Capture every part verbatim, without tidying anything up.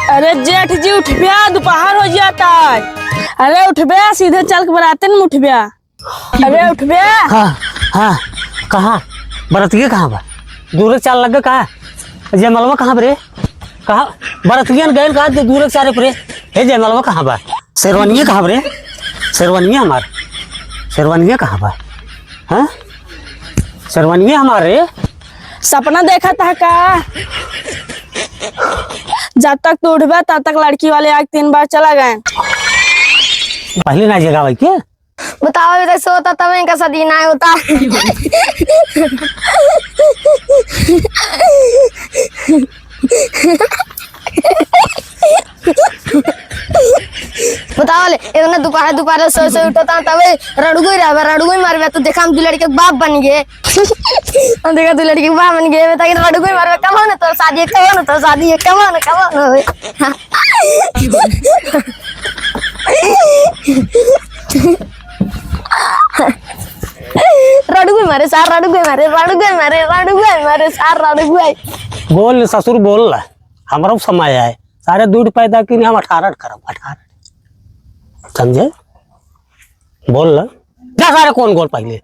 अरे जेठ जी, उठब्या, दोपहर हो जाता है। अरे उठब्या, सीधे चल के बराते न उठब्या। अरे उठब्या। हाँ, हाँ, कहाँ? बरतिया कहाँ बा? दूरे चाल लग का? जयमलवा कहाँ बा रे? कहाँ? बरतिया न गइल का? दूरे चारे परे। हे जयमलवा कहाँ बा? शेरवानिया कहाँ बा रे? शेरवानिया हमार। शेरवानिया कहाँ बा? हाँ? शेरवानिया हमार रे। सपना देखत है का? जब तक तू उठबे, तब तक लड़की वाले आके तीन बार चला गए। पहले ना जगावे के? बताओ, अभी तक सोता तब इनका शादी ना होता। बताओ ले, इतना दोपहर, दोपहर सोए, सोए उठता, तबे रड़ुगो ही रहबे, रड़ुगो ही मारबे, तू देखा हम दू लड़के के बाप बन गए। हम देखा दू लड़के के बाप बन गए, ताकि रड़ुगो ही मारबे, कब हो ना तोर शादी, कब हो ना तोर शादी, कब हो ना, कब हो ना होए। रड़ुगो ही मारे सार, रड़ुगो ही मारे, रड़ुगो ही मारे, रड़ुगो ही मारे सार, रड़ुगो ही। बोल ससुर, बोल ला, हमरो समय आए। सारे दूध पैदा की नहीं, हम अठारह करब, अठारह। समझे? बोल ना। जा सारे कौन गोल पहले।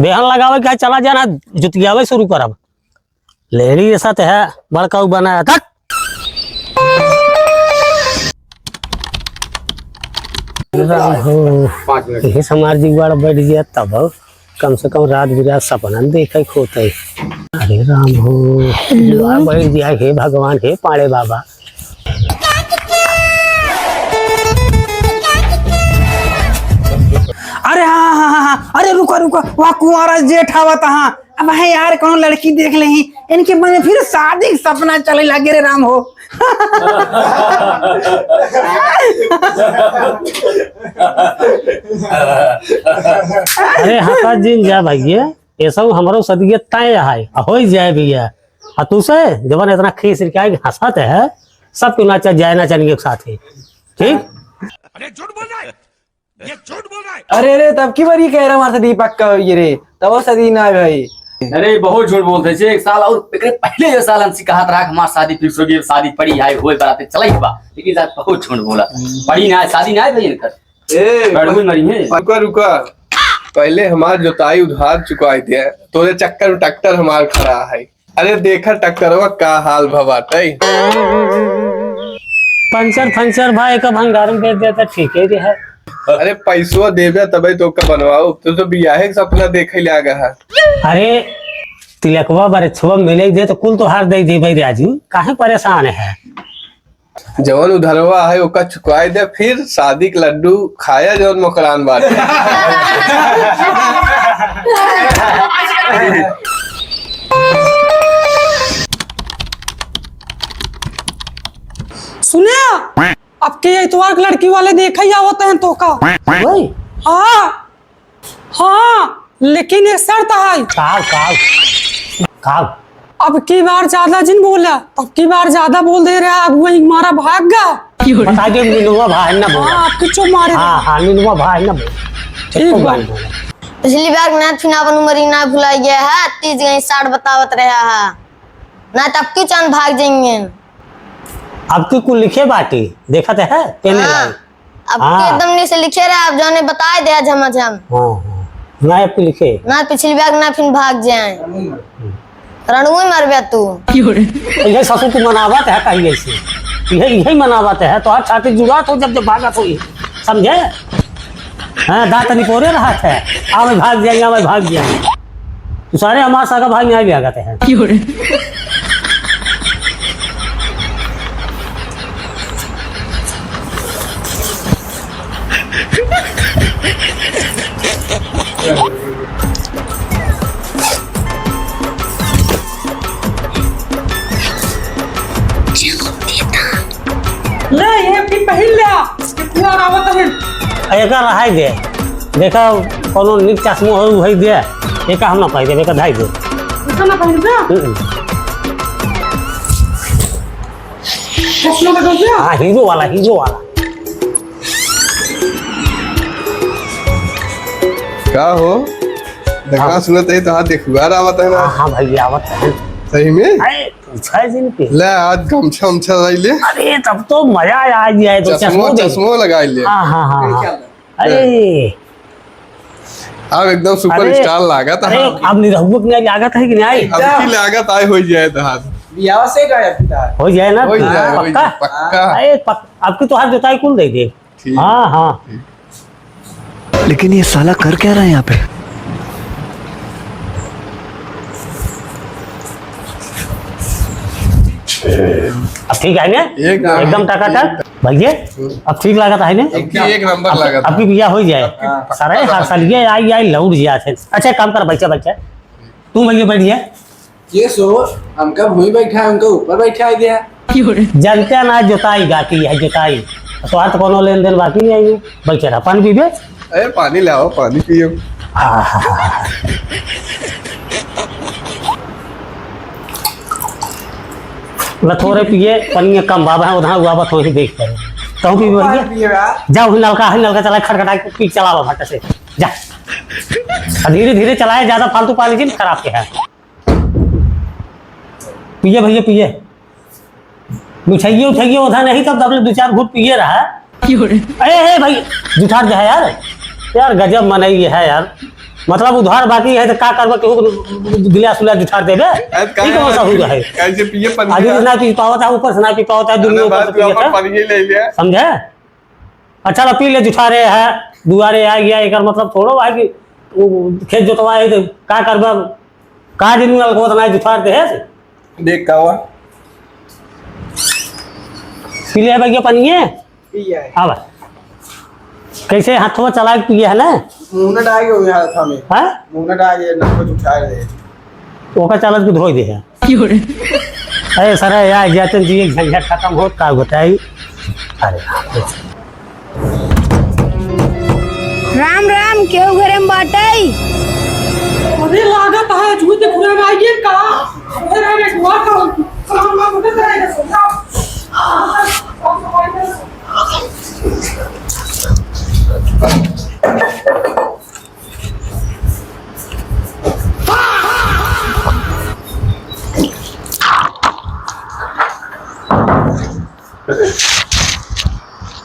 बेहन लगावे के चला जाना, जुतियावे शुरू करब। लेडी ऐसा ते है, बड़का उ बना है, धत। राम हो। पाँच मिनट। यही समाज जी बड़ बैठ गया तब। कम से कम रात बिरात सपना न देखे के होते। अरे राम हो, हेलो। दुआ बैठ दिया, हे भगवान, हे पाड़े बाबा। अरे हाँ, हाँ, हाँ, हाँ, अरे रुका, रुका, वहाँ कुंवारा जेठ आवत हाँ। अब है यार, कौनो लड़की देख लेही, इनके मन में फिर शादी के सपना चले लगे रे राम हो। अरे हंसा जिन जा भैया, ये सब हमरो सदिये तय है, आ होई जाए भैया। आ तू से जवन इतना खीस रिकाए के हंसत है, सब क्यों ना चल जाए ना चलेंगे एक साथ ही, ठीक? अरे झूठ बोल रहा है, ये झूठ बोल रहा है। अरे रे, तब की बारी कह रहा हमारे से दीपक का ये रे, तब वो सदी ना भाई। अरे बहुत झूठ बोलते छे, एक साल और एकरे पहले ये साल हमसे कहा था हमार शादी fix हो गई, शादी पड़ी है, होए बराते चलाई बा, लेकिन साहब बहुत झूठ बोला, पड़ी ना है, शादी ना है भाई इनकर। ए, रड़ुए मरी है। रुका, रुका, पहले हमार जोताई उधार चुकाई दे, तोरे चक्कर में ट्रैक्टर हमार खड़ा है। अरे देखा ट्रैक्टरवा का हाल भवा तई। पंचर फंचर भाई का भंगार में बेच देता ठीक है रे है। अरे पैसवा देबे तबे तो का बनवाओ, तू तो बियाहे के सपना देखे लागा है। अरे तिलकवा बरछवा मिले दे तो कुल तोहार दे देबे राजू, काहे परेशान है? जवन उधरवा है ओका चुकाई दे, फिर शादी के लड्डू खाया जवन मकरान बाटे। सुने, अब के इतवार के लड़की वाले देखे ही आवत हैं तो का? वही? हाँ। हाँ, लेकिन एक शर्त है। काव, काव, काव? अब की बार ज्यादा जिन बोला, अब की बार ज्यादा बोल दे रहा, अब वही मारा भाग गा। बता दे, मीनूआ भाई ना बोला। हाँ, अब कुछ मारे हाँ, गा। हाँ, मीनूआ भाई ना बोला। ठीक ठीक बा। बात बोला। पिछली बार ना फिन अपन उमरी ना भुलाई गया है, तीस गई साठ बतावत रहा है, ना तब क्यों चांद भाग जाएंगे। अब की कुल लिखे बाटी, देखत है, केने हाँ। लाई। अब हाँ। के एकदम नीचे लिखे रहे, आप जाने बताए दे झमाझम। हाँ, हाँ। ना अब की लिखे। ना पिछली बार ना फिन भाग जाए। रणुए मरबे तू। यही ससुर की मनावत है कहीं ऐसे। यही, यही मनावत है, तो हर छाती जुड़ात हो जब, जब भागत हो ये। समझे? हाँ, दांत निपोरे रहत है। आवे भाग जाए, आवे भाग जाए। तू सारे हमार सगा भाई न्याय भी आ गए हैं। ले, ये भी पहिन ले, कितना आवत है। एका रहाई दे, देखा, कोनो निक चश्मो हो, उहै दे, एका हम ना पाई दे, एका धाई दे। एका ना पहिन दे? हम्म। चश्मा का दे? हाँ, हीरो वाला, हीरो वाला। का हो? देखा हाँ। सुनत है तो हाथ देखुआ रहा आवत है ना। हाँ, हाँ भाई, आवत है। सही में? अरे, पूछा है जिन के। ले, आज गमछा उमछा लाई ले। अरे, तब तो मजा आ गया है, तो चश्मो, चश्मो दे। चश्मो लगा ले। हाँ, हाँ, हाँ, हाँ। अरे। अब एकदम अरे, superstar लागत अरे, है। अब निरहुआ के नहीं लागत है कि नहीं? अब की लागत आए हो जाए तो हाथ। बियाह से गायब था। हो जाए ना? हो जाए, हो पक्का? जाए, पक्का। अरे, पक-, अब की तो हाथ जोताई कौन दे दे? ठीक। हाँ, हाँ। ठीक। लेकिन ये साला कर क्या रहा है यहाँ पे? अब ठीक है ना? एकदम। एकदम टकाटक। भैया, हम्म। अब ठीक लागत है ना? एक, एक नंबर अब, लागत अब है। की बिया हो जाए। अब की पक्का सारे लागत है। हर साल ये आई, आई लौट जात है। अच्छा, एक काम कर, बच्चा, बच्चा, तू भैया बैठ जा। ये सो, हमका भूमि बैठा है, उनका ऊपर बैठा है दिया। जानते ना, जोताई बाकी है, जोताई। तोहार तो कोनो लेन देन बाकी नहीं आई, बैठे रहा, पानी पीबे? अरे, पानी ले आओ, पानी पियो। आहा। ला थोड़े पिए, पनिया कम बाबा है, उधर हुआ बात वही देख कर। कहूँ पीबे पानी भैया? पिए बा। जाओ, वही नलका है, नलका चला, खटखटा के पी, चला लो फट से। जा। आ, धीरे धीरे चलाए, ज्यादा फालतू पानी जी खराब के है। पिए भैया, पिए। मिठाइये उठाइये उठा नहीं, तब तबले दो चार घूंट पिए रहा। क्यों रे? अरे, ए भाई, जुठार दे है यार। यार, गजब मनई है यार। मतलब, उधार बाकी है, तो का करबा, केहू गिलास उलास जुठार देबे? अरे, ई कौन सा हुआ है? कैसे पिए पनिया? आगे से ना पी पावत है, ऊपर से ना पी पावत है, दुनिया अरे, ऊपर से बात पिए अपन था। पनिया ले लिया। समझे? अच्छा, ला पी ले, जुठारे है, दुआरे आ गया, एकर मतलब थोड़ो है कि उ खेत जोतवा है, तो का करबा, का दिन में अलगोत ना जुठार दे है। देख का हुआ? पी ले भैया पनिये। पिया है। हाँ भाई। कैसे हाथों चला के पिए है ना? मुंह ना डाल के हुए हाथ हमें। हाँ? मुंह ना डाल के ना कुछ उठा रहे। ओका चालत के धोई दे है। क्यों रे? अरे सर, यार, जाते जी एक झंझट खत्म होत, का बताई? अरे। राम राम, केहू घरे में बाटई? अरे, लागत है, झूठ पूरा में आइए का? अरे, अरे, दुआ करो। राम राम, उधर से आइए, सुन।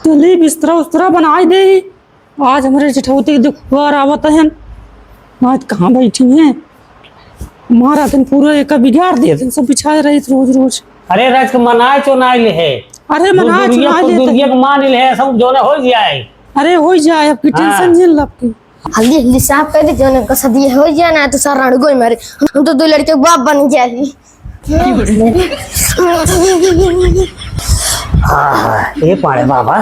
चली बिस्तरा उस्तरा बनाई दे। आज हमरे जेठौती के दुखवार आवत हन। आज कहाँ बैठी हैं? मारा दिन पूरा एक बिगाड़ दिया दिन, सब बिछाए रही रोज रोज। अरे राज के मनाए चो ना ले है। अरे मनाए चो दुनिया ना को ले दुनिया तो। के मान ले है, सब जोने हो जाए। अरे हो जाए, अब की हाँ। Tension जिन लब की। हल्दी हल्दी साफ कर दे, जौन इनका शादी हो जाए ना, तो सारा अड़गोई मारे। हम तो दो लड़के के बाप बन गया ही। आह, ये पाड़े बाबा,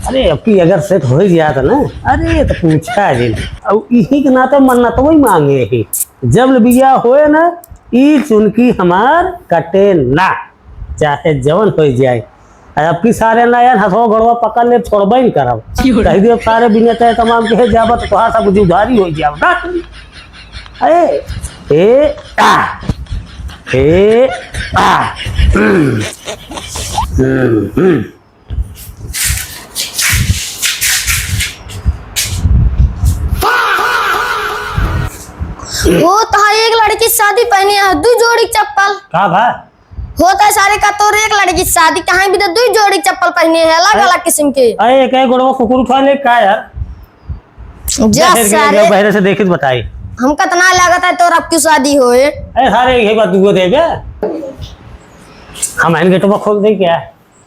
अरे, अब की अगर set हो जात ना, अरे, तो पूछा जिन। अब इही के नाते मन्नत वही मांगे ही। जब ले बिया होए ना, ई चुनकी हमार कटे ना। चाहे जवन होइ जाए। अब की सारे ना यार हथवा गोड़वा पकड़ ले, छोड़बे न करब। क्यों रे? कह दियो सारे बिना तय तमाम के जाबत तोहार सब कुछ उधारी होइ जाब ना। ए, ए, आ, ए, आ, हम्म, हम्म, हम्म। वो तोहार एक लड़की शादी पहने है, दू जोड़ी चप्पल। का भा? होता है सारे का तोर एक लड़की शादी, कहाँ भी तो दू जोड़ी चप्पल पहने हैं, अलग अलग किस्म के। अरे, एक, एक गोड़वा कुकुर उठा ले का यार? जा जा फिर के सारे। बहरे से देखित बताई। हमका तो ना लागत है तोर अब की शादी होए। अरे सारे, यही बात दुगो देबे। हम हन गेटवा खोल दे क्या?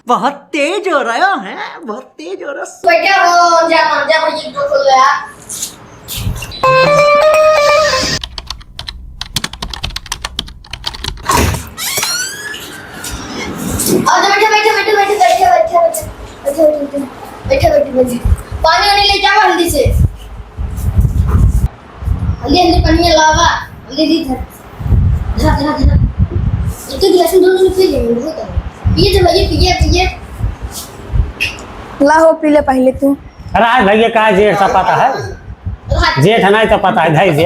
बहुत तेज हो रहा है, बहुत तेज हो रहा है। बैठा हो, जा, जा, जा, ये तो खोल यार। और बैठा, बैठा, बैठा। पानी वानी लेके आओ हल्दी से। हल्दी, हल्दी पानी लावा, हल्दी दी धर। धर, धर, धर। एक तो गिलास में दो, दो पी लेंगे, बहुत है। पिए तो भैया, पिए, पिए। ला हो, पी ले पहिले तू। अरे आज भैया का जेठ सा पता है, जेठ नहीं तो पता है, धई दे।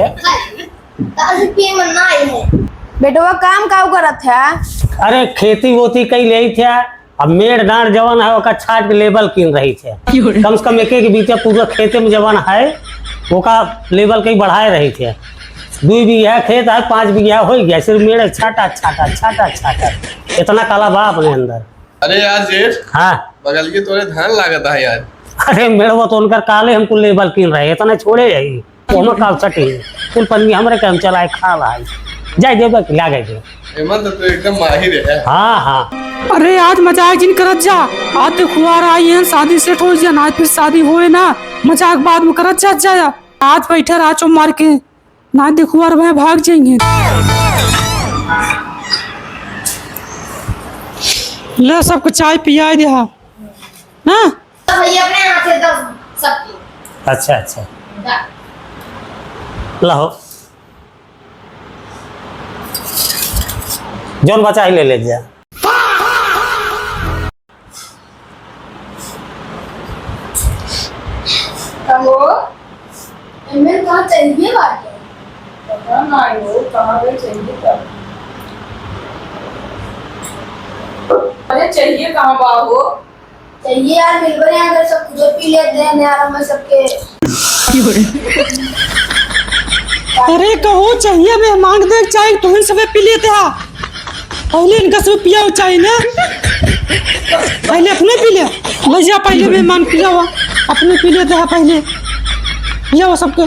तार से पिए मन ना आई है। बेटवा काम काउ करत है? अरे खेती वोती कई लेई थे, अब मेड़ डांड जवन है ओका छाट के लेबल कीन रही थे। कम से कम एक एक बीघा पूरा खेते में जवन है ओका लेबल कई बढ़ाए रही थे। दुई बीघा खेत है, पाँच बीघा हो गया, सिर्फ मेड़ छाटा छाटा छाटा छाटा, इतना कला बा अपने अंदर। अरे यार जेठ, हाँ। बगल के तोरे धान लागत है यार। अरे मेड़वा तो उनकर काले हमको लेबल कीन रहे, इतना छोड़े है। ओमा काल सटी, कुल पन्नी हमरे के हम चलाए खा लाई। जाए देबे कि लागे दे। एमन तो तू एकदम माहिर है। हाँ, हाँ। अरे आज मजाक जिन करत जा, आज तो खुआर आई है, शादी सेट हो जा ना, फिर शादी होए ना, मजाक बाद में करत जा, जा। आज बैठे रहा चो मार के, ना देखुआर भाई भाग जाएंगे। ले सबको चाय पिया दे, हाँ। हाँ? तो भैया अपने हाथ से दस सबके। अच्छा, अच्छा। दा। लाओ। जौन बचा ही ले ले जा। कहो, इनमें कहाँ चाहिए बाटे? पता ना हो, कहाँ गए चाहिए तब। अरे चाहिए कहाँ बा हो? चाहिए यार, मिलबे नहीं, अगर सब खुदे पी लेते हैं यार, हमें सबके। अरे कहो, चाहिए मेहमान देख, चाहे तुम सबे पी लेते हा। पहले इनका सब पिया चाहे ना, पहले अपने पी ले। ले जा, पहले मेहमान पिया हुआ, अपने पी लेते हा पहले, पिया हुआ सबके।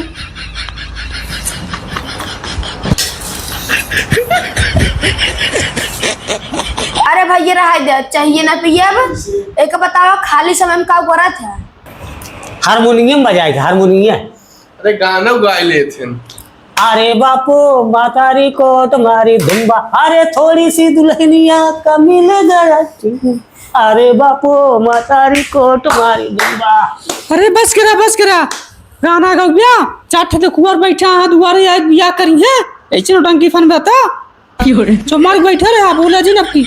अरे भैया, रहा दे, चाहिए ना पिए। अब एक बतावा, खाली समय में का करत है? हारमोनियम बजाए थे, हारमोनियम। अरे गाना गाए लेते हैं। अरे बापू, मातारी कोट मारी दुम्बा, अरे थोड़ी सी दुल्हनिया का मिल गया चूमा। अरे बापू, मातारी कोट मारी दुम्बा। अरे बस करा, बस करा, गाना गौबिया, चार ठे कुंवर बैठा है दुआरे, आए बिया करी है, ऐसे नौटंकी फन बता। चुप मार के बैठे रहे, बोला जी नबकी।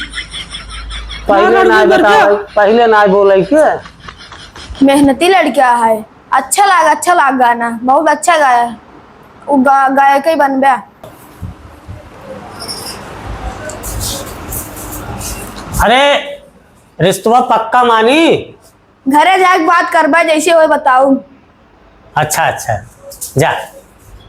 पहले ना बताओ, पहले ना बोले के। मेहनती लड़का है, अच्छा लाग, अच्छा लाग गाना, बहुत अच्छा गाया। वो गा-, गायक ही बनबे। अरे, रिश्तवा पक्का मानी? घरे जाके बात करबा, जैसे होए बताऊ। अच्छा, अच्छा, जा।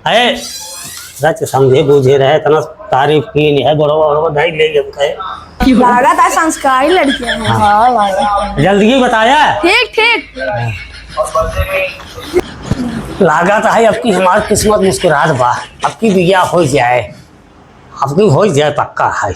अरे, सच समझे बूझे रहे, इतना तारीफ की नहीं है, गोड़वा, गोड़वा धई ले गए कहे। लागत है संस्कारी लड़की है। हाँ। हाँ, लागत है। जल्दी ही बताया। ठीक, ठीक। लागत है, अब की हमार किस्मत मुस्कुरात बा, अब की बिया हो जाए, अब की हो जाए, पक्का है।